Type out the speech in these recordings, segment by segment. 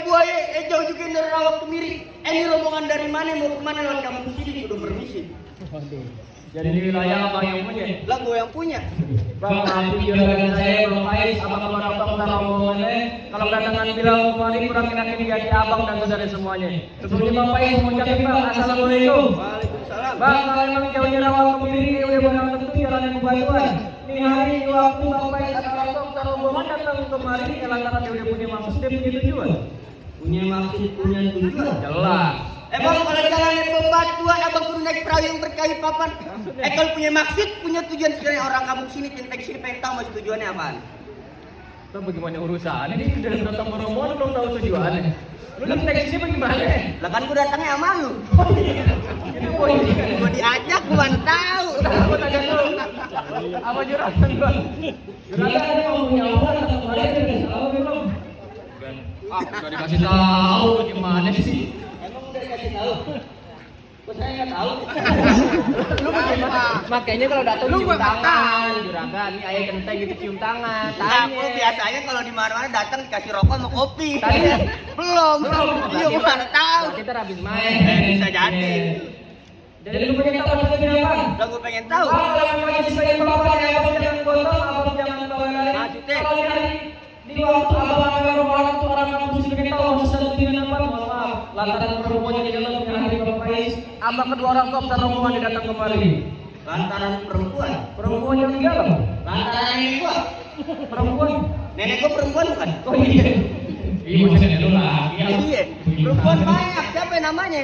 buaya, jauh juga nerawak kemiri. Ini rombongan dari mana mau kemana lewat kampung sini udah permisi. Waduh. Jadi di wilayah abang yang punya? Lah gue yang punya. Bang, nanti juragan saya Bang Faiz, abang abang rombongannya. Kalau kedatangan bilang kemarin kurang enakin di hati abang dan saudara semuanya. Sebelumnya Bang Faiz mengucapkan Bang, assalamualaikum. Waalaikumsalam. Bang, kalau memang jauhnya rawat kemiri, udah barang tentu jalan yang bantuan. Ini hari waktu Bang Faiz adalah dokter rombongan datang kemari, lantaran dia udah punya maksud, dia punya tujuan. Punya maksud, punya tujuan. Jelas. Bang, kalau jalannya bebatuan, abang kudu naik perahu yang berkayu papan. Kalau punya maksud, punya tujuan sebenarnya orang kampung sini, tentang sini pengen tahu maksud tujuannya apaan. Itu bagaimana urusannya? Ini udah datang rombongan belum tahu tujuannya. Lu naik sini bagaimana? Lah kan gua datangnya sama lu. Ini poin kan. Gua diajak, gua mana tahu. Aku tanya dulu. Apa juragan gua? Juragan ada mau punya apa atau kemarin ada salah belum? Udah dikasih tahu gimana sih? Emang udah dikasih tahu? Kok saya nggak tahu? Lu bagaimana? Makanya kalau datang cium tangan, juragan, ini ayah kenteng gitu cium tangan. Aku biasanya kalau di mana-mana datang dikasih rokok sama kopi. Tadi Belum. Iya, gua mana tahu. kita habis main. Bisa jadi. Jadi lu pengen tahu maksudnya apa? Lah gua pengen tahu. Kalau lagi sebagai bapak ya abang jangan gotong, abang jangan bawa lari. Maksudnya? Kalau di waktu abang orang tuh orang kampung sini pengen tahu maksud dengan apa? Mohon maaf. Lantaran rombongan di dalam punya hari Bapak Faiz, abang kedua orang tua besar rombongan yang datang kemari. Lantaran perempuan. Perempuan yang di dalam. Lantaran nenek gua. Perempuan. Nenek gua perempuan bukan? Oh iya. Iya maksudnya lu lah. Iya. Perempuan banyak. Siapa namanya?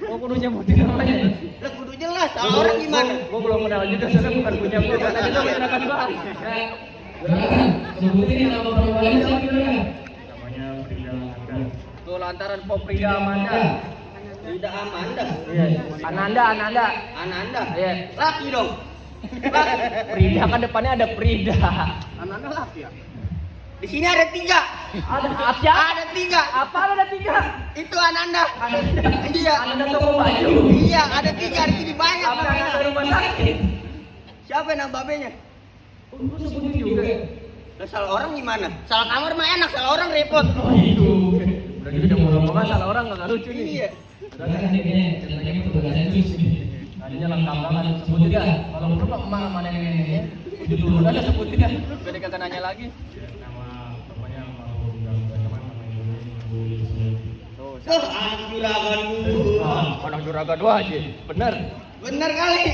Oh kudu nyebutin namanya. Lah kudu jelas. Salah orang gimana? Gua belum kenal juga, soalnya bukan punya gua. Tadi tuh silakan Bang. Silakan. Sebutin nama perempuannya siapa juragan? Namanya Frida Amanda. Tuh lantaran Pop Frida Amanda. Frida Amanda. Iya. Ananda. Ananda. Iya. Laki dong. Frida kan depannya ada Frida. Ananda laki ya? Di sini ada 3. Ada apa? Ada 3. Apa ada 3? Itu Ananda. Ananda. Iya. Ananda toko baju. Iya, ada 3 di sini banyak. Apa Ananda rumah sakit? Siapa nama babenya? Lu sebutin juga. Lah salah orang gimana? Salah kamar mah enak, salah orang repot. Oh itu. Udah gitu udah ngomong salah orang enggak lucu nih. Iya. Udah kan ini ceritanya itu tugasnya terus ini. Tadinya lengkap banget sebutin dah. Kalau perlu Pak mana neneknya. Itu dulu ada sebutin dah. Biar dia kagak nanya lagi. Nama bapaknya mau bilang teman sama ibu Tuh, Anak juragan gua. anak juragan dua aja. Bener. Bener kali.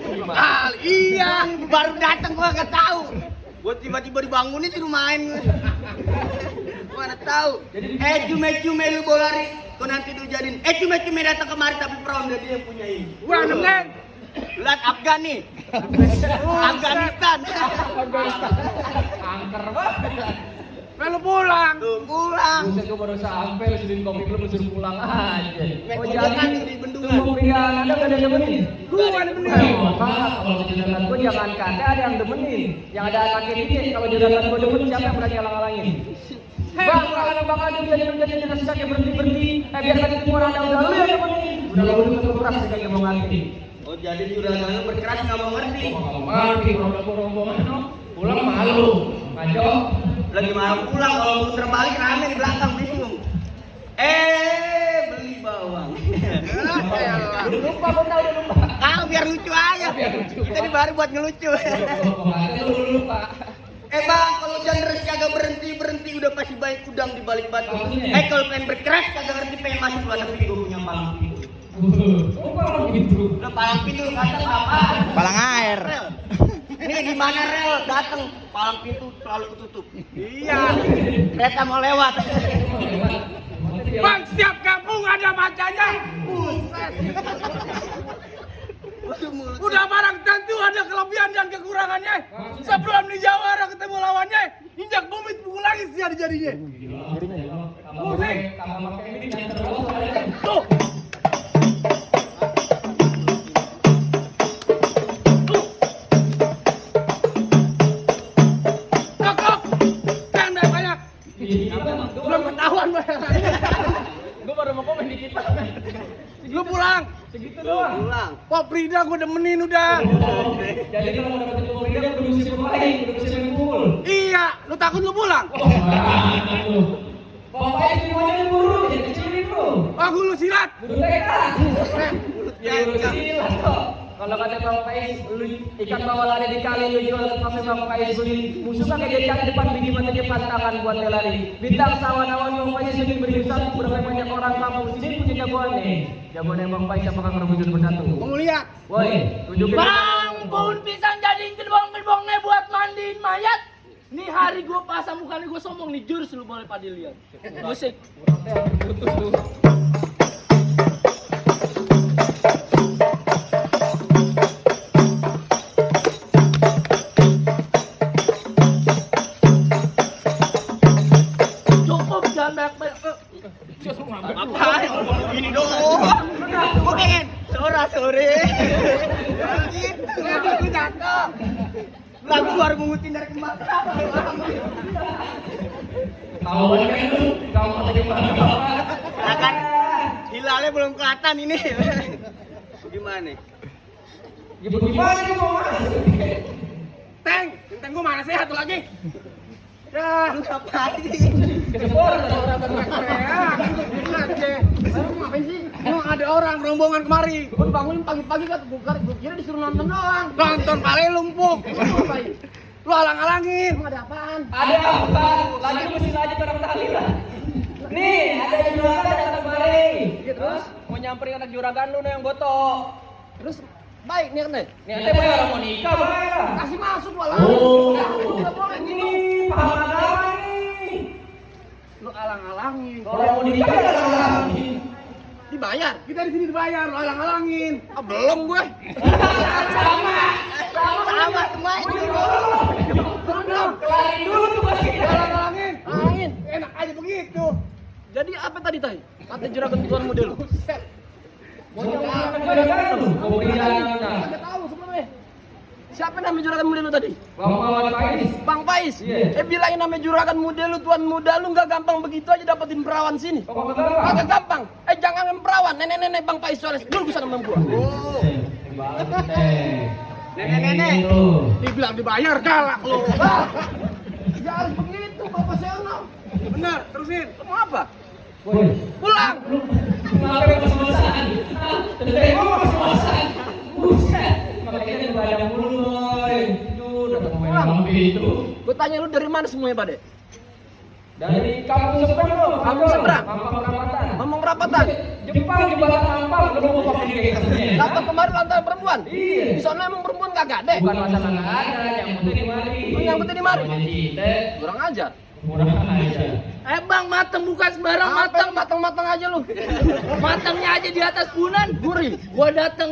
Gimana? Iya, baru datang gua enggak tahu. Gua tiba-tiba dibangunin suruh main. Mana tahu. Cume lu bolari. Kau nanti lu jadiin. Cume datang kemari tapi perawan dia yang punya ini. Wah, nemen. Lihat Afgan nih. Afghanistan. Angker banget. Lalu pulang. Tuh, pulang. Buset gua baru sampai sediin kopi belum disuruh pulang aja. Oh, jadi di bendungan. Tuh pilihan ada gak ada yang demenin? Gua ada bener. Maaf kalau juragan gua jangan kata ada yang demenin. Yang ada kaki dikit kalau juragan gua demen siapa yang berani halang-halangin? Bang, kalau bakal dia menjadi jenis kaki berhenti. Biarkan itu orang ada udah lu yang demenin. Udah lu itu keras sekali mau ngerti. Oh, jadi juragan lu berkeras nggak mau ngerti. Ngerti rombongan pulang malu. Ngaco. Lagi malam pulang kalau muter balik rame di belakang bingung. Beli bawang. Lupa gua tahu udah lupa. Biar lucu aja. Kita di baru buat ngelucu. Lupa. Bang, kalau jangan kagak berhenti udah pasti baik udang di balik batu. Kalau pengen berkeras kagak ngerti pengen masuk luar negeri gue punya palang pintu. Oh, kalau gitu. Lah palang pintu lu kata apa? Palang air. Rel. Ini di mana rel datang palang pintu selalu ketutup. Iya. Kereta mau lewat. Bang, setiap kampung ada macanya. Buset. Udah barang tentu ada kelebihan dan kekurangannya. Sebelum dijawara ketemu lawannya, injak bumi pukul lagi sih jadinya. Musik. Tuh. Kokok. Tanda banyak. Belum ketahuan banyak. Gue baru mau komen dikit. Lu pulang. Segitu doang. Pulang. Wah Frida gue demenin udah. Jadi kalau dapat info Frida kudu siap pemain, kudu siap pukul. Iya, lu takut lu pulang? Bapaknya semuanya buru, jadi kecilin lu. Aku lu silat. Kudu TK. Ya kudu silat kok. Kalau kata Bang Pais, lu ikan bawal ada di kali lu jual sampai Bang Pais beli musuh kan kayak di depan bikin mata cepat tangan buat lari. Bintang sawan-awan Bang Pais sudah beriusan berapa banyak orang kampung sini punya jagoan nih. Jagoan Bang Pais apakah ngerebut bersatu? Mau lihat? Woi, tunjukin. Bang, pohon pisang jadiin gerbong-gerbongnya buat mandiin mayat. Nih hari gue pasang mukanya gue sombong nih jurus lu boleh pada lihat. Musik. Cukup jangan banyak-banyak. Apaan? Gini dong. Gue pengen sore. Gitu. Lu jatuh. Lagu baru mengutin dari kembang. Tahuan kan lu, kamu tadi mana? Nah kan hilalnya belum kelihatan ini. Gimana? Ya bagaimana nih mau masuk? Teng gue mana sih satu lagi? Ya, lu ngapain? Kesempor orang Ingat deh. Lu ngapain sih? Emang ada orang rombongan kemari. Gue bangunin pagi-pagi kan gue kira disuruh nonton doang. Nonton kali lumpuk. Ngapain? Lu halang-halangin. Emang ada apaan? ada apa? Lagi mesin aja barang tahlilan. Nih, ada yang juragan datang kemari. Terus mau nyamperin anak juragan lu yang botok. Terus baik nih kan deh. Nih, ente bayar orang mau nikah bayar. Kasih masuk walau. Oh. Enggak boleh Ini gitu. paham agama nih. Lu alang-alangin. Kalau mau nikah ya lagi. Dibayar. Kita di sini dibayar, lu halang-halangin. Ah, belum gue. Sama semua itu. Belum. Kelarin dulu tuh bos kita. Halang-halangin. Angin. Enak aja begitu. Jadi apa tadi tadi? Kata juragan tuan model lu. Mau juragan lu. Mau perjalanan. Enggak tahu sebelumnya. Siapa namanya juragan model lu tadi? Bang Mawar Pais. Bang Pais. Iya. Bilangin namanya juragan model lu tuan muda lu enggak gampang begitu aja dapetin perawan sini. Kok kagak? Kagak gampang. Jangan main perawan. Nenek-nenek Bang Pais soalnya dulu bisa sama gua. Nenek-nenek. Dibilang dibayar galak lu. Ya harus begitu profesional. Bener, terusin. Mau apa? Woi, Pulang. kenapa pas-pasan? Tentang gua pas-pasan. Buset. Makanya dibayar mulu, boy. Itu datang main itu. Gua tanya lu dari mana semuanya, Pade? Dari kampung seberang lo. Kampung seberang? Kampung perapatan. Ngomong rapatan. Jepang di bawah tampang, lu mau pakai kayak gini. Dapat kemarin lantaran perempuan. Iya. Di sana emang perempuan kagak ada. Bukan masalah nggak ada, yang penting di mari. Oh, yang penting di mari. Kita Kurang ajar. kurang aja. Bang, mateng bukan sembarang mateng aja lu. Matangnya aja di atas punan. Gurih. Gua datang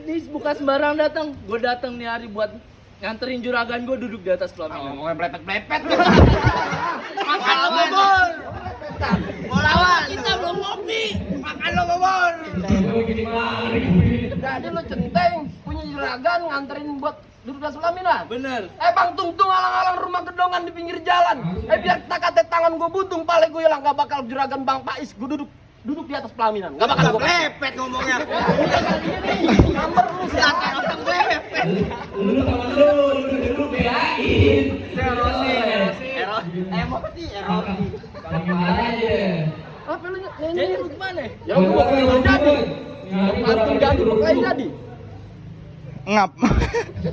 nih bukan sembarang datang. Gua datang nih hari buat nganterin juragan gua duduk di atas pelaminan. Ngomongnya blepet-blepet. Makan lo bobor. Mau lawan. Kita belum ngopi. Makan lo bobor. Lu gimana? Jadi lu centeng punya juragan nganterin buat duduk di atas pelaminan. Bener. Bang Tungtung alang-alang rumah gedongan di pinggir jalan. Biar tak kate tangan gua buntung, pale gua hilang, gak bakal juragan Bang Pais gua duduk di atas pelaminan. Gak bakal gua. Lepet ngomongnya. Gambar lu Silakan orang lepet. Lu teman lu belain. Erosi. Emosi. Kalau gimana aja. Apa lu nyanyi lu gimana? Ya Gua gua pengen pengen jadi. Nyari Antum jadi lu kayak jadi. Ngap.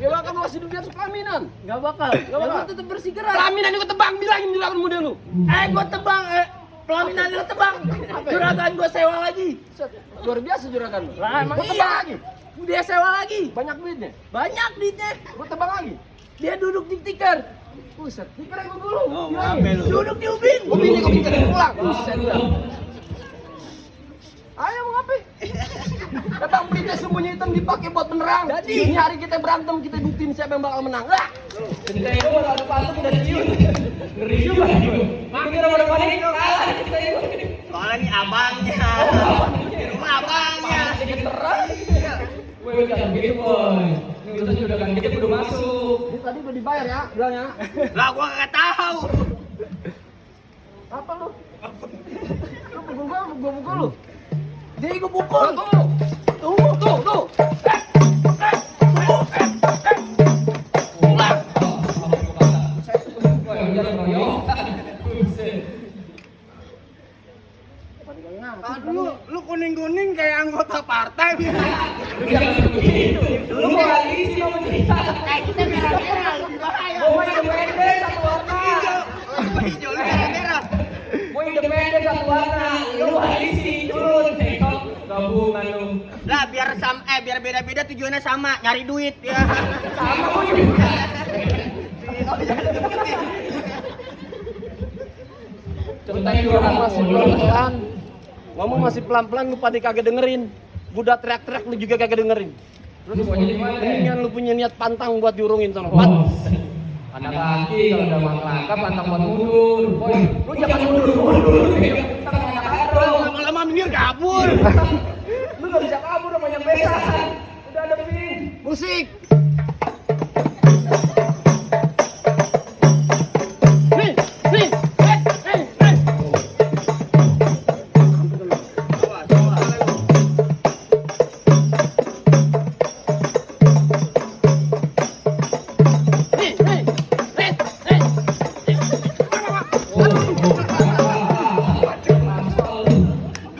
Dia bakal masih duduk di atas pelaminan. Gak bakal. Gua tetep bersikeras. Pelaminan gua tebang, bilangin juragan muda lu. Gua tebang. Pelaminan lu tebang. Juragan gua sewa lagi. Luar biasa juragan lu. Lah emang iya. Lagi. Dia sewa lagi. Banyak duitnya. Banyak duitnya. Gua tebang lagi. Dia duduk di tikar. Buset, tikar gua dulu. Oh, ngapain lu? Duduk di ubin. Ubin jadi pulang. Buset dah. Ayo mau ngapain? Datang berita semuanya hitam dipakai buat penerang. Jadi hari kita berantem kita buktiin siapa yang bakal menang. Lah. Kita itu kalau ada patung udah cium. Ngeri juga. Makin orang panik kalah kita itu. Soalnya nih abangnya. Di rumah abangnya. Sedikit terang. Woi, jangan gitu, boy. Ini urusan juga kan kita udah masuk. Ini tadi udah dibayar ya, bilangnya. Lah gua kagak tahu. Apa lu? Lu pukul gua lu. Jadi gua pukul. Tuh. Tuh. Aduh, lu kuning-kuning kayak anggota partai. Lu mau lagi sih mau cerita. Kita merah-merah lebih bahaya. Mau independen satu warna. Hijau merah-merah. Mau independen satu warna. Lu lagi sih turun TikTok gabungan lu. Lah biar beda-beda tujuannya sama, nyari duit ya. Sama kok ini. Oh, jangan seperti. Ceritanya orang Masih pelan-pelan. Ngomong masih pelan-pelan, lu pada kagak dengerin. Gua udah teriak-teriak, lu juga kagak dengerin. terus pokoknya gimana? Mendingan lu punya niat pantang buat diurungin sana. Oh, anak kaki kalau udah mau langkah pantang buat mundur. Boy, lu jangan mundur. Kita anak adro. Lama-lama minggir kabur. Lu gak bisa kabur sama yang besan. Udah ada pin. Musik. Nih.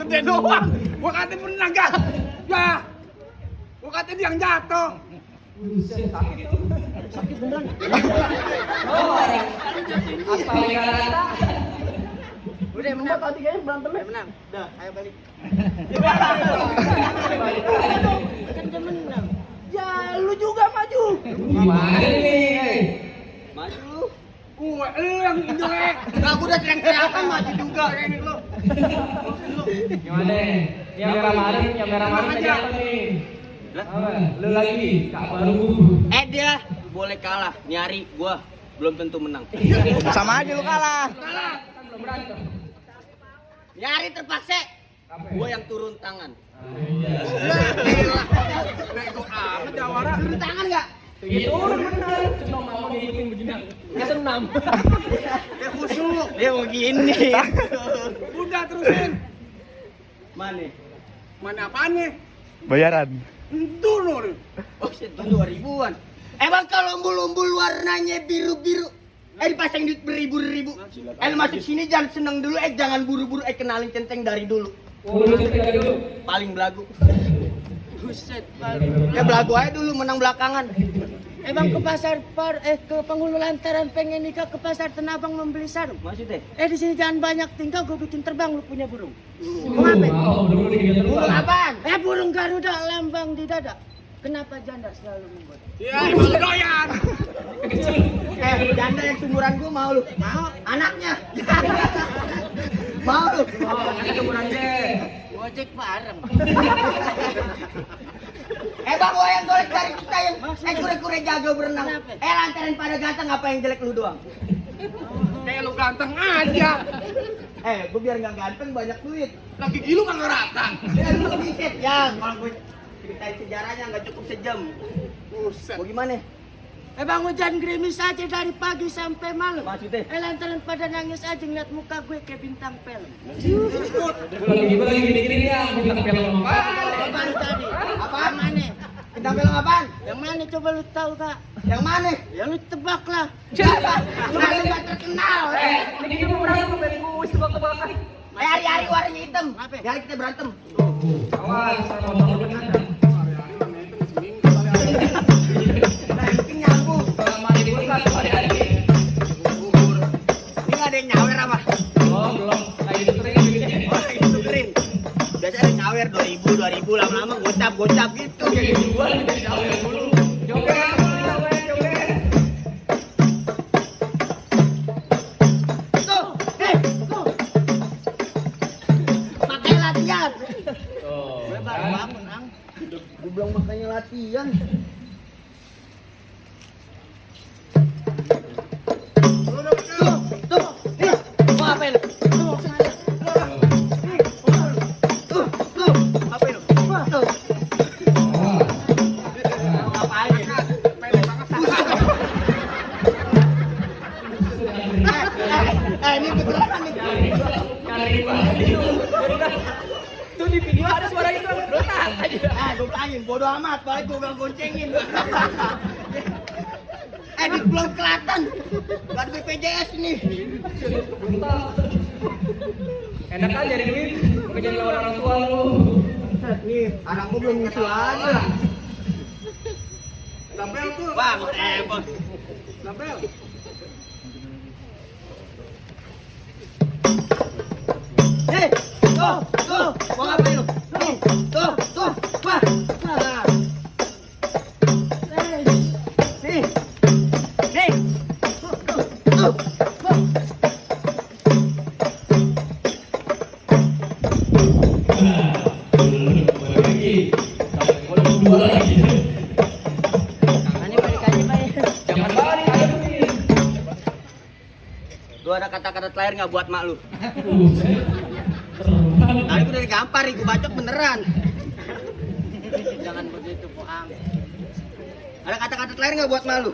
Gede doang. Gua kata menang gak? Ya. Gua kata dia yang jatuh. Buset, sakit tuh. Sakit beneran. Oh, asal karata. Udah menang tadi kayaknya berantemnya menang. Udah, ayo balik. Kan dia menang. Ya, lu juga maju. Gimana nih? Maju. Gua lu yang jelek. Enggak, gua udah teriak-teriakan maju juga. Gimana? Yang merah marin aja apa nih? Apa? Lu lagi, Kak baru. Dia boleh kalah, nyari gua belum tentu menang. Sama aja lu kalah. Kan belum berantem. Nyari terpaksa. Gua yang turun tangan. Bego amat jawara. Turun tangan enggak? Itu bener. Cuma mau ngikutin begini. Dia senam. Dia khusyuk. Dia mau gini. Udah terusin. Mana? Mana apaan nih? Bayaran. Dulu. Oh, shit, 2000-an. Emang kalau umbul-umbul warnanya biru-biru, dipasang duit beribu-ribu. Lu masuk sini jangan seneng dulu, jangan buru-buru, kenalin centeng dari dulu. Oh, lu cerita dulu. Paling belagu. Buset, ya belagu aja dulu, menang belakangan. Emang ke pasar ke penghulu lantaran pengen nikah ke pasar Tanah Abang membeli sarung. Maksudnya? Di sini jangan banyak tinggal, gue bikin terbang, lu punya burung. Mau ngapain? Burung apaan? Burung Garuda lambang di dada. Kenapa janda selalu membuat? Ya, emang lu doyan. Janda yang sumuran gua mau lu? Mau? Anaknya? Mau lu? Oh, anaknya sumuran deh. Gojek bareng. Bang, gua yang golek dari kita yang kure-kure jago berenang. Kenapa? Lantaran pada ganteng, apa yang jelek lu doang? Kayak lu ganteng aja. Gua biar nggak ganteng banyak duit. Lagi gilu kagak rata. Ya lu biset ya, kalau gua ceritain sejarahnya nggak cukup sejam. Buset. Mau gimana? Bang, hujan gerimis aja dari pagi sampai malam. Maksudnya? Lantaran pada nangis aja ngeliat muka gue kayak bintang film. Gue lagi gini-gini ya, bintang film. Apaan tadi? Apaan? Mana? Bintang film apaan? Yang mana coba lu tahu, Kak? Yang mana? Ya lu tebak lah. Lu nggak terkenal. Ini kita mau berantem, gue tebak-tebakan. Hari-hari warnanya hitam. Apa? Hari kita berantem. Awas, kalau mau benar. Nah, mungkin nyambung. Kalau mandi di kulkas hari-hari. Ini nggak ada yang nyawer apa? Oh, belum. Lagi ditukerin begini. Oh, lagi ditukerin. Biasanya ada nyawer 2000 lama-lama gocap gitu. Jadi duluan, jadi jauh dulu. Joget, joget. Tuh, tuh. Pakai latihan. Oh, Gue baru bangun, Ang. Gue bilang makanya latihan. Tuh, nih. Mau ngapain lu? Tuh, ngapain lu? Tuh. Ngapain? Ini beneran nih. Cari banget. itu di video ada suara itu letak aja. Ah, gue tanya, bodo amat, balik gue gak goncengin. Di Pulau Kelatan, gak ada BPJS nih. Enak kan nyari duit, bukan jadi lawan orang tua lu. Nih, anak gue belum ngisi aja. Lampel tuh. Bang, bang. Lampel. Hei, tuh, mau ngapain lu? Tuh, wah. Nih. Tuh. Lagi. Kalau dua lagi. Jangan balik aja nih. Lu ada kata-kata terakhir nggak buat mak lu? Terbang. Tadi gue dari gampar, gue bacok beneran. Jangan begitu, Poang. Ada kata-kata terakhir nggak buat mak lu?